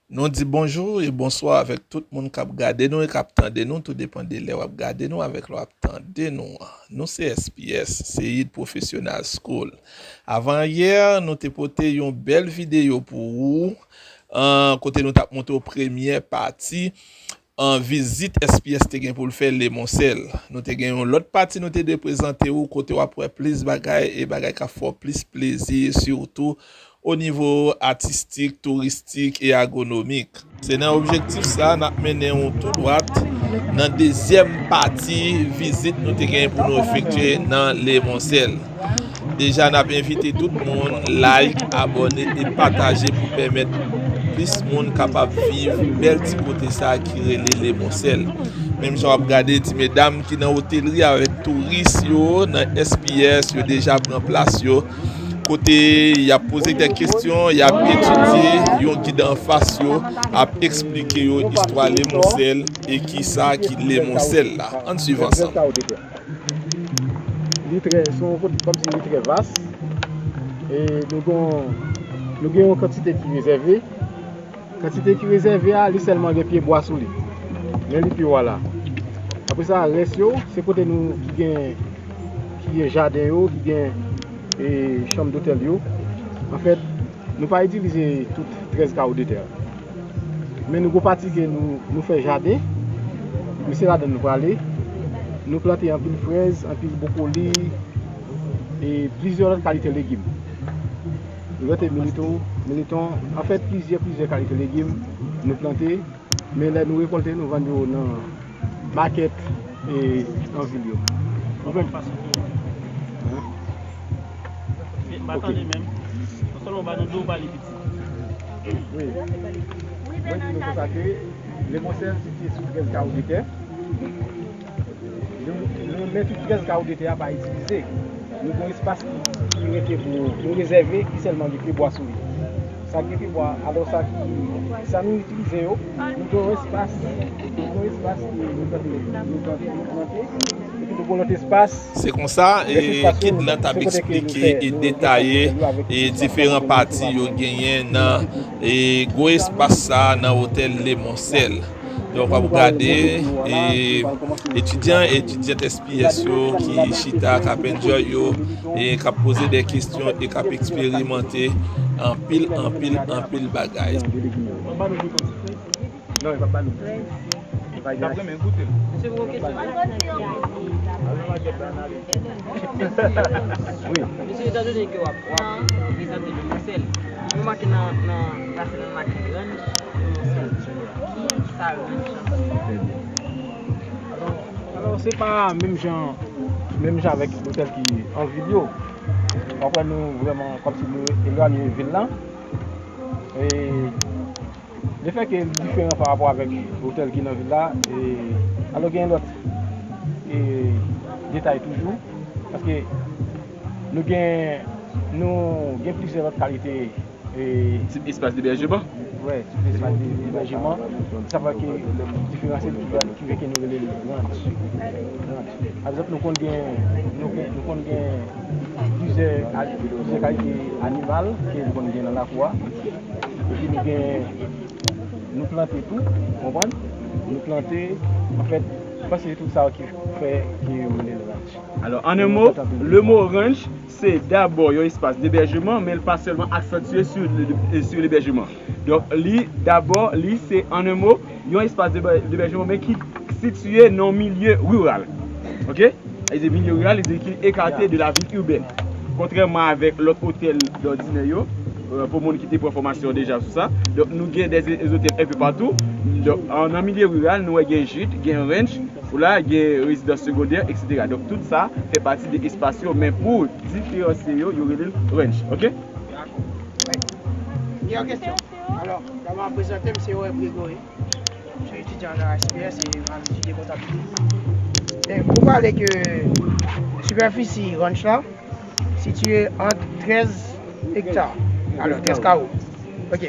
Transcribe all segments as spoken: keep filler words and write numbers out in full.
Nou di bonjou e bonswa avèk tout moun k ap gade nou e k ap tande nou, tou depann de lè w ap gade nou avèk lè w ap tande nou an. Nou se S P S, Seid Professional School. Avan yè, nou te pote yon bèl videyo pou ou, an, kote nou t ap montre w premyè pati an vizit S P S te gen pou l fè Lemonsèl. Nou te gen yon lòt pati nou te deprezante ou, kote w ap wè plis bagay e bagay k ap fè w plis plezi, sitou o nivo atistik, touristik e agonomik. Se nan objektif sa a n ap mennen w tou dwat nan dezyèm pati vizit nou te gen pou nou efektye nan Lemonsèl. Deja, n ap envite tout moun like, abòne e pataje pou pèmèt plis moun kapab viv bèl ti kote sa a ki rele Lemonsèl. Menm jan w ap gade ti medam ki nan otelri avèk touris yo nan S P S, yo deja pran plas yo. Kote y ap poze de kesyon, y ap etidye, yon gid anfas yo ap eksplike yo istwa Lemonsèl e kisa ki Lemonsèl la. Ann swiv ansanm. Li trè, se yon kote kòmsi li trè vas. E nou gen, nou gen yon kantite ki rezève. Kantite ki rezève a, li sèlman gen pye bwa sou li. Men li pi wo la. Apre sa, rès yo, se kote nou ki gen, ki gen jaden yo, ki gen, e, chanm dotèl yo. Anfèt, nou pa itilize tout trèz kawo de tè. Men nou gon pati ke nou, nou fè jaden. Men se ladan nou prale. Nou plante anpil frèz, anpil bwokoli, e plizyè lòt kalite legim. Nou plante militon, militon, anfèt, plizyè, plizyè kalite legim nou plante. Men lè nou rekòlte, nou vann yo nan makèt, e, an vil yo. Konprann? Hein? Ok. Wi. Mwen di nou konsa ke Lemonsèl sitiye sou trèz kawo de tè. Nou, nou, men tout trèz kawo de tè a pa itilize. Nou gen espas ki, ki rete pou nou rezève, ki sèlman gen pye bwa sou li. Sa gen pye bwa, alò sa ki, sa nou itilize yo, nou gen espas, nou gen espas ki nou plante, nou plante, nou plante, epi nou gen lòt espas. Se konsa, e, gid lan t ap eksplike e detaye, e, diferan pati yo genyen nan, e, gwo espas sa a nan otèl Lemonsèl. Donk, w ap gade, e, etidyan e etidyant S P S yo ki chita, k ap enjoy yo, e k ap poze de kesyon e k ap eksperimante anpil, anpil, anpil bagay. Non, e p ap ba nou. Li t ap renmen goute l. Misye gen yon kesyon. Wi. Mesye, etan done ke w ap, w ap prezante Lemonsèl, nou remake nan, nan, pase nan lakay ranch, Lemonsèl. Ki sa ranch an? Alò, alò, se pa menm jan, menm jan avèk otèl ki an vil yo. W ap wè nou vrèman kòmsi nou elwanye vil la. E Lefètke li diferan pa rapò avèk otèl ki nan vil la, e, alò gen lòt, e, detay toujou, paske nou gen, nou gen plizyè lòt kalite, e, tip espas debèjman. Wè, tip espas de, debèjman. Sa fè ke diferans li ki fè ke nou rele l ranch. Ranch. Pa egzanp, nou konn gen, nou gen, nou konn gen plizyè, plizyè kalite animal ke nou konn gen nan lakou a. Epi nou gen, nou plante tou, konprann? Nou plante, anfèt, m panse se tout sa yo ki fè ke yo rele l ranch. Alors, en un mot, le mot ranch, se dabò yon espas debèjman, men l pa sèlman aksantye sou, sou lebèjman. Donk, li, dabò, li, se, en un mot, yon espas debè-, debèjman, men ki sitiye nan yon milye riral. Ok? Sa vle di milye riral, li di ki ekate de la vil irbèn. Kontrèman avèk lòt otèl dòdinè yo, euh, pou moun ki te pran fòmasyon deja sou sa. Donk, nou gen de, de otèl enpe patou. Donk, an, nan milye riral, nou wè gen jit, gen ranch, ou la, gen rezidans segondè, et cetera. Donk, tout sa fè pati de espas yo, men pou diferansye yo, yo rele l ranch. Ok? Gen yon kesyon. Alò, kòman w ap prezante m, se Aurel Grégory. M se etidyan nan S P S e m ap etidye kontablite. E pou pale ke sipèfisi ranch la sitiye ant trèz ekta. Alò, trèz kawo. Ok.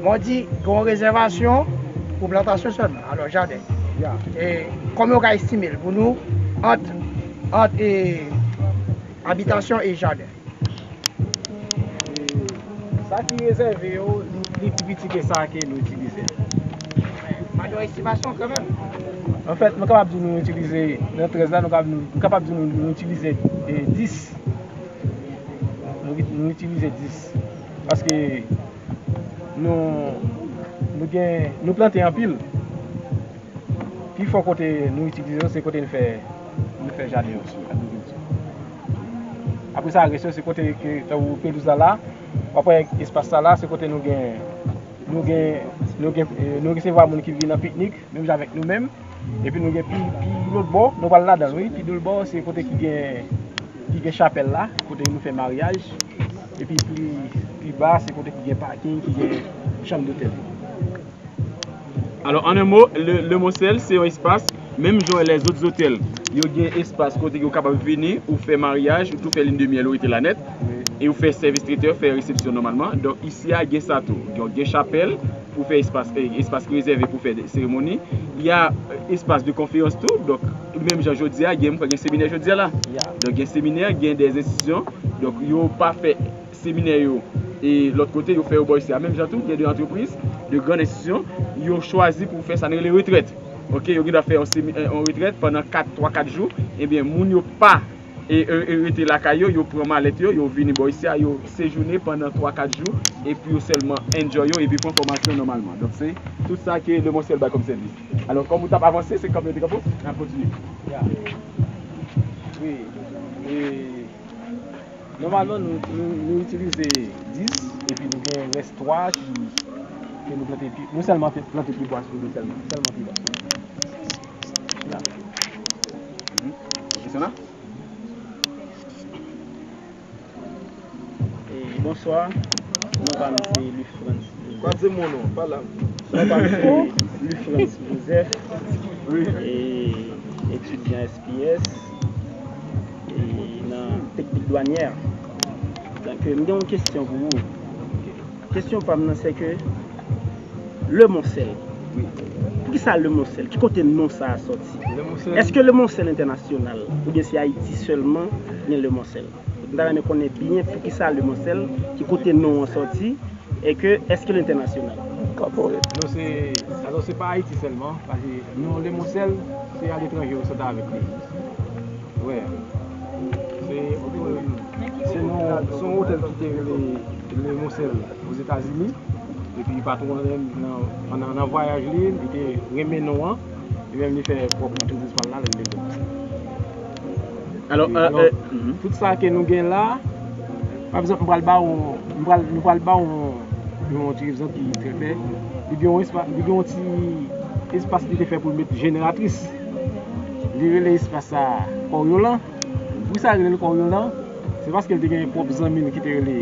Mwen di, gen yon rezèvasyon pou plantasyon sèlman. Alò, jaden. E kòman w ka estime l pou nou ant, ant, e, abitasyon e jaden? E sa ki rezève yo, nou Li pi piti ke sa ke nou itilize. Pa gen yon estimasyon kanmenm. Anfèt, nou kapab di nou itilize, nan trèz la, nou kapab, nou kapab di nou, nou itilize, e, dis. Nou, nou itilize dis. Paske nou, nou gen, nou plante anpil. Pi fò kote nou itilize yo, se kote nou fè, nou fè jaden yo sou agrikilti. Apre sa, rès yo, se kote ke, tankou pelouz la la, w ap wè espas sa la, se kote nou gen, nou gen, nou gen, eh, nou resevwa moun ki vin nan piknik, menm jan avèk nou menm. Epi nou gen pi, pi lòt bò, nou pral ladan l, wi. Pi lòt bò, se kote ki gen, ki gen chapèl la, kote nou fè maryaj. Epi pli, pi ba, se kote ki gen pakin, ki gen chanm dotèl. Alò, an en mo, Le, Le Monselle, se yon espas, menm jan lèzòt zotèl, yo gen espas kote yo kapab vini, ou fè maryaj, ou tou fè lin de myèl, ou rete la nèt, e ou fè sèvis tretè, fè resepsyon nòmalman. Donk, isi a, gen sa tou. Donk, gen chapèl pou fè espas, eh, espas ki rezève pou fè seremoni. Y a, eh, espas de konferans tou. Donk, menm jan jodi a, gen, m kwè gen seminè jodi a la. Donk, gen seminè, gen de enstitisyon. Donk, yo pa fè seminè yo, e lòt kote, yo fè yo bò isi a. Menm jan tou, gen de antrepriz, de grann enstitisyon, yo chwazi pou fè sa n rele retrèt. Oke, yo gendwa fè yon semi-, yon retrèt pandan kat, twa, kat jou. Ebyen, moun yo pa, e, e, e rete lakay yo, yo pran malèt yo, yo vini bò isi a, yo sejounen pandan twa, kat jou, epi yo sèlman enjoy yo, epi pran fòmasyon nòmalman. Donk, se tout sa ke Le Monselle bay kòm sèvis. Alò, kòm ou t ap avanse, se kanpe yo te kanpe, n ap kontinye. Ya. Wi. E, Nòmalman, nou, nou, nou itilize dis, epi nou gen rès twa ki, ke nou plante pi, nou sèlman plante pibwa sou li sèlman, sèlman pibwa. Ya. Mhm. Kesyon la? E, bonswa, non pa m se Lufrans Joseph. Pa di mon non, pa la. Non pa m se Lufrans Joseph, e, etidyan S P S, e, nan teknik dwanyè. Donk, m gen yon kesyon pou ou. Kesyon pa m nan, se ke Le Monselle. Wi. Poukisa Le Monselle? Ki kote non sa a sòti? Le Monselle. Èske Le Monselle entènasyonal? Oubyen se Ayiti sèlman gen Le Monselle? M ta renmen konnen byen poukisa Le Monselle, ki kote non an sòti, e ke èske l entènasyonal? Kòporèt. Non, se, alò, se pa Ayiti sèlman, paske non Le Monselle, se aletranje yo sòti avèk li. Wè. Se, se non, se yon otèl ki te rele Le Monselle Ozetazini. Epi patwon an, nan, nan, nan vwayaj li, li te renmen non an. Li menm li fè pwòp antrepriz pa l la, lè l te bon. Alò, e, alò, e, mhm. Tout sa ke nou gen la, pa egzanp, m pral ba w, m pral, nou pral ba w yon, yon ti egzanp ki trè klè. Li gen yon espa-, li gen yon ti espas li te fè pou l met jeneratris. Li rele espas sa Kòryolan. Poukisa l rele l Kòryolan? Se paske l te gen pwòp zanmi l ki te rele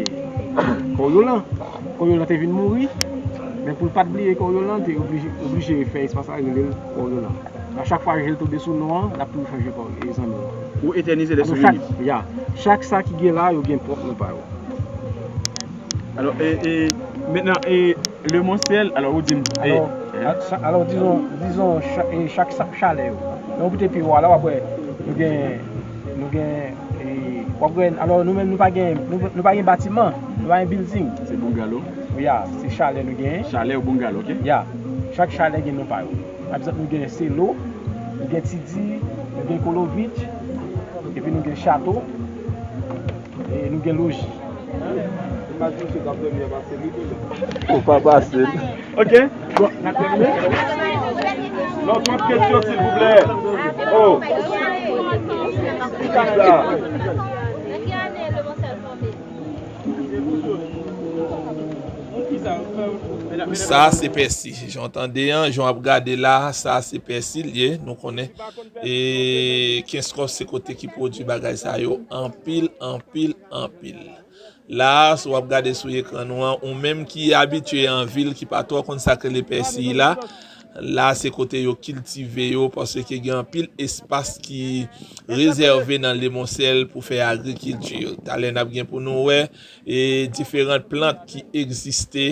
Kòryolan. Kòryolan te vin mouri, men pou l pa t bliye Kòryolan, l te oblije, oblije fè espas la rele l Kòryolan. A chak fwa je l tonbe sou non an, l ap toujou chanje kò, e, zanmi l. Ou etènize lè souvni. Alò, chak, ya, chak sa ki gen la, yo gen pwòp non pa yo. Alò, e, e, mentnan, e, Le Monselle, alò, ou di m, e, alò, a, cha-, alò, dizon, dizon, cha-, e, chak sa-, chalè yo. Lè w pote pye w a la, w ap wè, nou gen, nou gen, e, w ap wè, alò, nou menm, nou pa gen, nou, nou pa gen batiman, nou pa gen building. Se bungalow? Ya, se chalè nou genyen. Chalè ou bungalow, oke. Ya, chak chalè gen non pa yo. Pa egzanp, nou gen Selo, nou gen Tidi, nou gen Kolovitch, epi nou gen Chato, e nou gen Loji. Ou pa pase l. Oke, bon, n ap tèmine. Lòt, lòt kesyon, silvouplè. Oh. Ki sa? Sa se pèsi. Jan w tande an, jan w ap gade la, sa se pèsi l ye, nou konnen. E Kenskòf se kote ki pwodui bagay sa yo anpil, anpil, anpil. La, si w ap gade sou ekran nou an, ou menm ki abitye an vil, ki pa twò konn sa k rele pèsi la, la se kote yo kiltive yo, paske gen anpil espas ki rezève nan Lemonsèl pou fè agrikilti. Talè n ap gen pou nou wè, e, diferan plant ki egziste,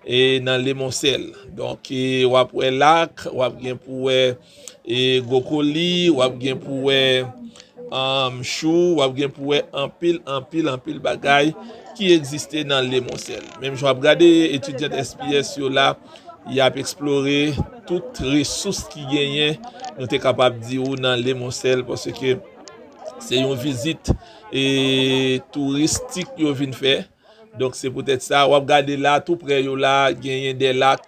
e, nan Lemonsèl. Donk, e, w ap wè lak, w ap gen pou wè, e, gwokoli, w ap gen pou wè, um, Chou, w ap gen pou wè anpil, anpil, anpil bagay ki egziste nan Lemonsèl. Menm jan w ap gade etidyan S P S yo la, y ap eksplore tout resous ki genyen, nou te kapab di w, nan Lemonsèl, paske se yon vizit e touristik yo vin fè. Donk, se poutèt sa, w ap gade la, tou prè yo la, genyen de lak,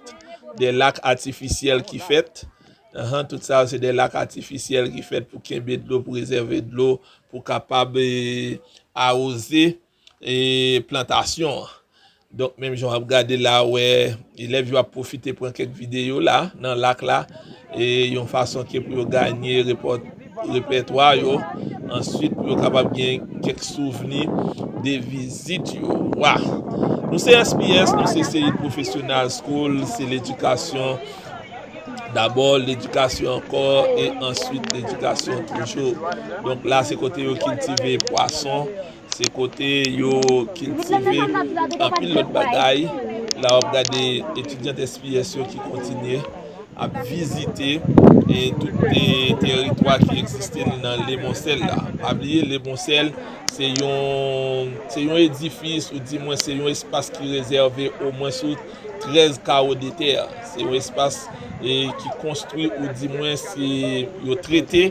de lak atifisyèl ki fèt. Ahan, tout sa yo se de lak atifisyèl ki fèt pou kenbe dlo, pou rezève dlo, pou kapab, e, awoze, e, plantasyon an. Donk, menm jan w ap gade la, wè, elèv yo ap pwofite pran kèk videyo la, nan lak la, e yon fason ke pou yo ganye repò-, repètwa yo, answit pou yo kapab gen kèk souvni de vizit yo. Wa! Nou se S P S, nou se Seyid Professional School, se ledikasyon dabò, ledikasyon ankò, e answit ledikasyon toujou. Donk la, se kote yo kiltive pwason, se kote yo kiltive anpil lòt bagay. La, w ap gade etidyan S P S yo ki kontinye ap vizite, e, tout, e, teritwa ki egziste nan Lemonsèl la. Pa bliye, Lemonsèl, se yon, se yon edifis, oudimwen se yon espas ki rezève omwen sou trèz kawo de tè. Se yon espas, e, ki konstwi, oudimwen se yo trete,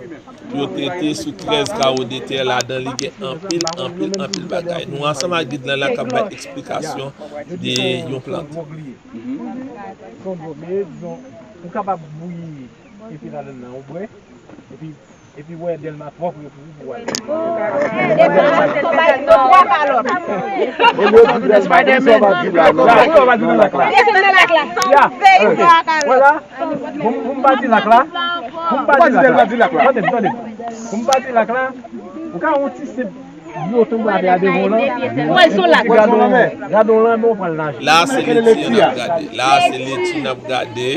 yo trete sou trèz kawo de tè. Ladan li gen anpil, anpil, anpil bagay. Nou ansanm ak gid lan la k ap bay eksplikasyon de yon plant. Mhm. Son dlo, men, dizon, ou kapab bouyi epi ladan nan, ou bwè, epi, epi wè Dèlma twò pre pou ou, pou w ale. Spider-Man. Sa w pa di nan lak la. Ya. Vwala. Pou m, pou m pa di lak la. Pou m pa di lak la. Tande m, tande m. Pou m pa di lak la, ou ka wè yon ti senp dlo tonbe atè a devan w lan. Wè, se yon lak. Gade yon lanmè, gade yon lanmè, ou pral naje. La, se leti n ap gade. La, se leti n ap gade.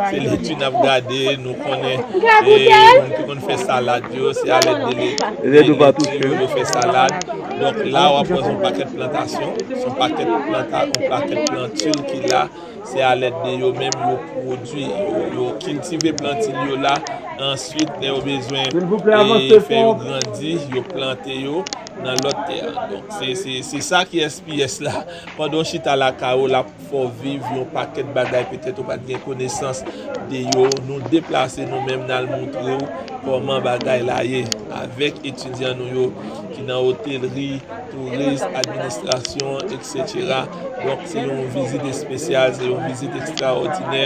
Se leti n ap gade. Nou konnen, e, moun ki konn fè salad yo, se alèd de le-, de leti yo, yo fè salad. Donk, la, w ap wè se yon pakèt plantasyon, se yon pakèt planta-, yon pakèt plantil ki la. Se alèd de yo menm yo pwodui, yo, yo kiltive plantil yo la. Answit, lè yo bezwen, e, fè yo grandi, yo plante yo nan lòt tè. Donk, se, se, se sa ki S P S la. Pandan w chita lakay ou, l ap fè w viv yon pakèt bagay, petèt ou pa t gen konesans de yo. Nou deplase nou menm, n al montre w kòman bagay la ye. Avèk etidyan nou yo ki nan otelri, touris, administrasyon, etsetera. Donk, se yon vizit espesyal, se yon vizit ekstraòdinè,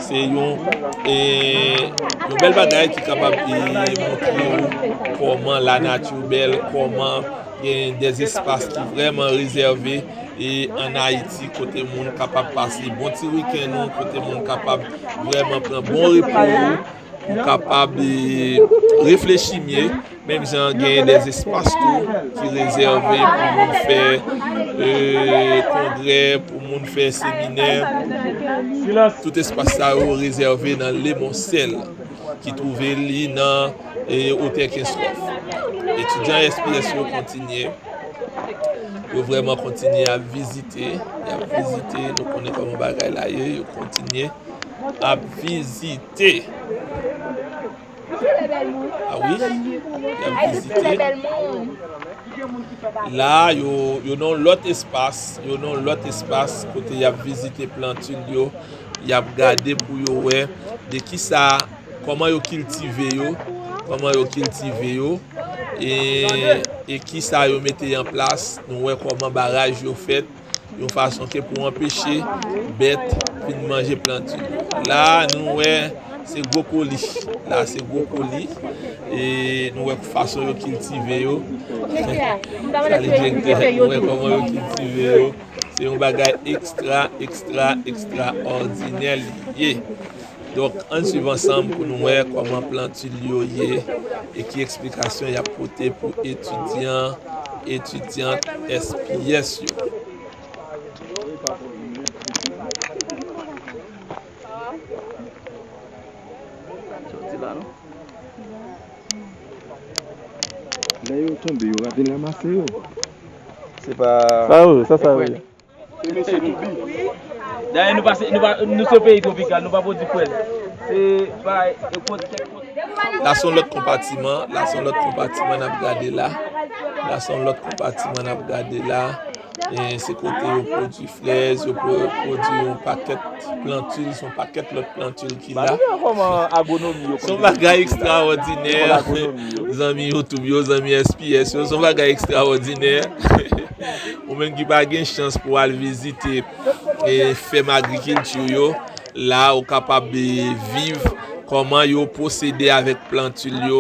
se yon, e, yon bèl bagay ki kapab, e, montre w kòman lanati bèl, kòman gen de espas ki vrèman rezève, e, ann Ayiti, kote moun kapab pase bon ti wikenn ou, kote moun kapab vrèman pran bon repo ou, pou kapab, e, reflechi mye. Menm jan genyen de espas tou ki rezève pou moun fè, e, kongrè, pou moun fè seminè. Tout espas sa yo rezève nan Lemonsèl, ki twouve li nan, e, Otè Kenskòf. Etidyan S P S yo kontinye. Yo vrèman kontinye ap vizite, y ap vizite, nou konnen kòman bagay la ye, yo kontinye ap vizite. A wi, y ap vizite. La, yo, yo nan yon lòt espas, yo nan yon lòt espas kote y ap vizite plantil yo, y ap gade pou yo wè de kisa, kòman yo kiltive yo, kòman yo kiltive yo, e, e kisa yo mete an plas. Nou wè kòman baraj yo fèt, yon fason ke pou anpeche bèt vin manje plantil yo. La, nou wè se gwokoli. La, se gwokoli. E nou wè fason yo kiltive yo. Sa li direktè, nou wè kòman yo kiltive yo. Se yon bagay ekstra, ekstra, ekstraòdinè li ye. Donk, ann swiv ansanm pou nou wè kòman plantil yo ye e ki eksplikasyon y ap pote pou etidyan, etidyant S P S yo. Sòti la, non? Lè yo tonbe, yo ka vin ranmase yo. Se pa... Sa yo, sa, sa yo. Se mesye Toubi. Dayè, nou pa se, nou pa, nou se yon peyi twopikal, nou pa pwodui pwèl. Se bay, e, pwodui kèk pwodui. La se yon lòt konpatiman, la se yon lòt konpatiman n ap gade la. La se yon lòt konpatiman n ap gade la. E se kote yo pwodui flèz, yo pwo-, pwodui yon pakèt plantil, se yon pakèt lòt plantil ki la. Se yon bagay ekstrawòdinè. Zanmi YouTube yo, zanmi S P S yo, se yon bagay ekstrawòdinè. Ou menm ki pa gen chans pou al vizite, e, fèm agrikilti yo, la ou kapab, e, viv kòman yo pwosede avèk plantil yo,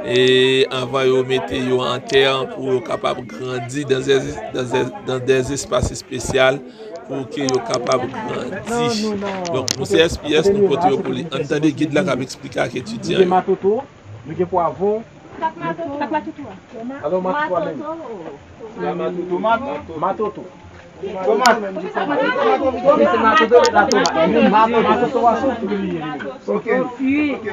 e, anvan yo mete yo an tè pou yo kapab grandi dans des, dans des, dans des espaces spécial pou ke yo kapab grandi. Donk, nou se S P S, nou pote yo pou li. Ann tande gid la k ap eksplike ak etidyan yo. Nou gen matoto, nou gen pwavwon. Sa k matoto? Sa k matoto a? Alò, matoto a menm. Tomat. Matoto. Tomat. Matoto a se yon fwi li ye. Ok. Ok.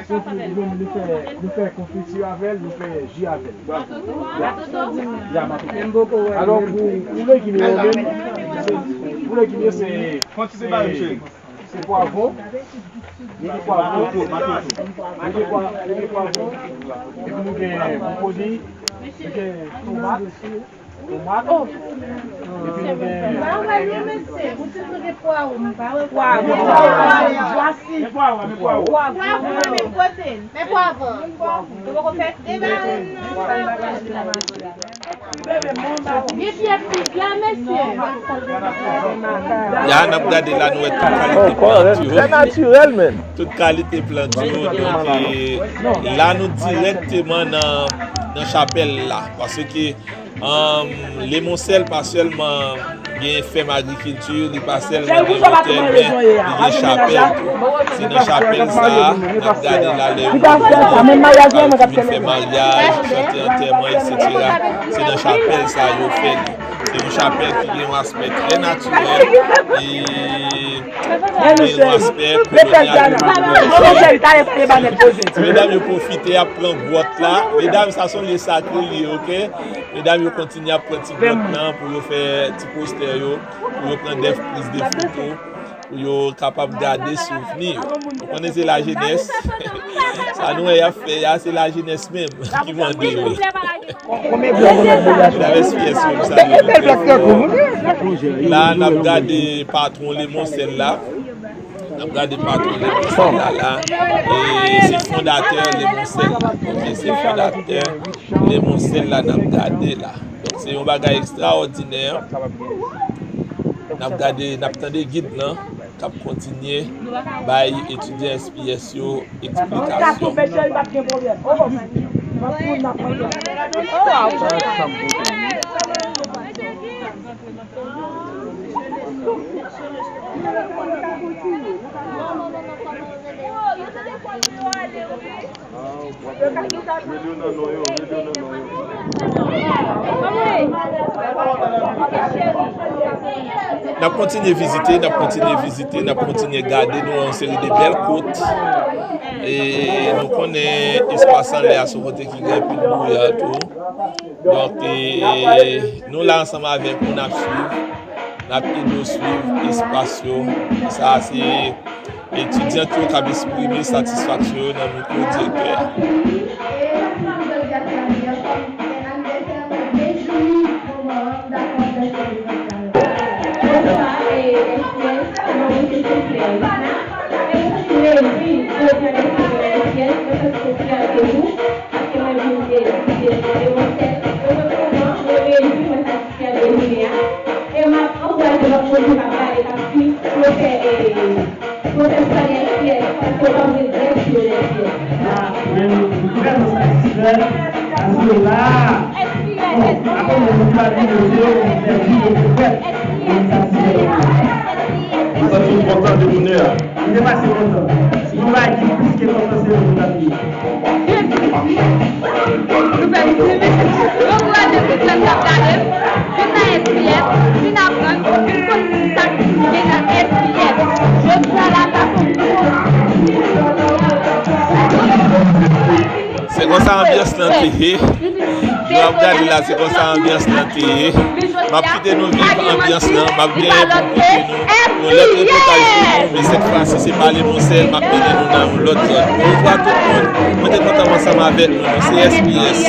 Se fwi li menm, nou fè, nou fè konfiti avè l, nou fè ji avè l. Bravo. Ya, matoto. Alò, pou, pou legume yo menm, se, pou legume yo se, se, se pwavwon. Nou gen pwavwon. Nou gen pwa-, nou gen pwavwon. Epi nou gen bwokoli. Nou gen tomat. Tomat. Epi nou gen... M pa wè li, mesye. Ou di nou gen pwavwon, m pa wè pwavwon. Pwavwon. Pwavwon. Men pwavwon. Men pwavwon. Ou poko fè... E ba nou. Gen pyè fig la, mesye. Ya, n ap gade la, nou wè tout kalite plant yo. Trè natirèl, menm. Tout kalite plant yo. Donk, e, la, nou dirèkteman nan, nan chapèl la. Paske, um, Lemonsèl pa sèlman gen fèm agrikilti, li pa sèlman gen otèl, men li gen chapèl tou. Se nan chapèl sa a, n ap gade la, lè yo vin fè maryaj, chante antèman, etsetera. Se nan chapèl sa a yo fè li. Se yon chapèl ki gen yon aspè trè natirèl e ki gen yon aspè kolonyal. Medam yo pwofite ap pran gwòt la. Medam, sa se yon lye sakre li ye, oke? Medam yo kontinye ap pran ti gwòt lan pou yo fè ti postè yo, pou yo pran dè priz de foto, pou yo kapab gade souvni yo. Ou konnen se lajenès. Sa nou wè y ap fè a, se lajenès menm ki mande yo. Medam S P S yo, m salye nou trè fò. La, n ap gade patwon Lemonsèl la. N ap gade patwon Lemonsèl la, la. E se fondatè Lemonsèl la. Ok, se fondatè Lemonsèl la n ap gade la. Donk, se yon bagay ekstrawòdinè. N ap gade, n ap tande gid lan k ap kontinye bay etidyan S P S yo eksplikasyon. N ap kontinye vizite, n ap kontinye vizite, n ap kontinye gade. Nou wè yon seri de bèl kot. E nou konnen espas anlè a se yon kote ki gen anpil bouya tou. Donk, e, nou la ansanm avèk ou, n ap swiv, n ap ede w swiv espas yo. Sa a se etidyan yo k ap eksprime satisfaksyon yo nan mikwo direktè a. Bonswa, e, S P S, mwen se Sofia Elvana. E mwen santi m reyisi pou yo fè mwen sou S P S, mwen santi m fyè de nou, paske mwen vin de, de, de Lemonsèl. E mwen kontan, mwen reyisi, mwen satisfè de jounen an. E m ap ankouraje lòt moun ki p ap gade, k ap swiv, pou yo fè, e, Pwofesè Nèsyè, paske w pa vle dèt yo Nèsyè. Ah, men nou vrèman satisfè, paske la, bon, apre mwen nou pa vin yo, se yo ki pèdi, yo ki pèt, men nou satisfè. Ou santi w kontan de jounen an? Mwen te pase kontan. Si nou pa di plis ke kontan, se nou kontan. Nou fè vizit. Nou ankouraje tout lòt k ap gade m, vin nan S P S, vin aprann, vin konn ki sa k gen nan S P S. Jodi a la, n ap fè yon gwo... Se konsa anbyans lan te ye. Jan w ap gade la, se konsa anbyans lan te ye. M ap kite nou viv anbyans lan. M ap genyen pou m pote nou yon lòt repòtaj pou nou, men sèt fwa Si se pale m yon sèl, m ap mennen nou nan yon lòt zòn. Orevwa tout moun. Mwen te kontan ansanm avèk nou. Se S P S.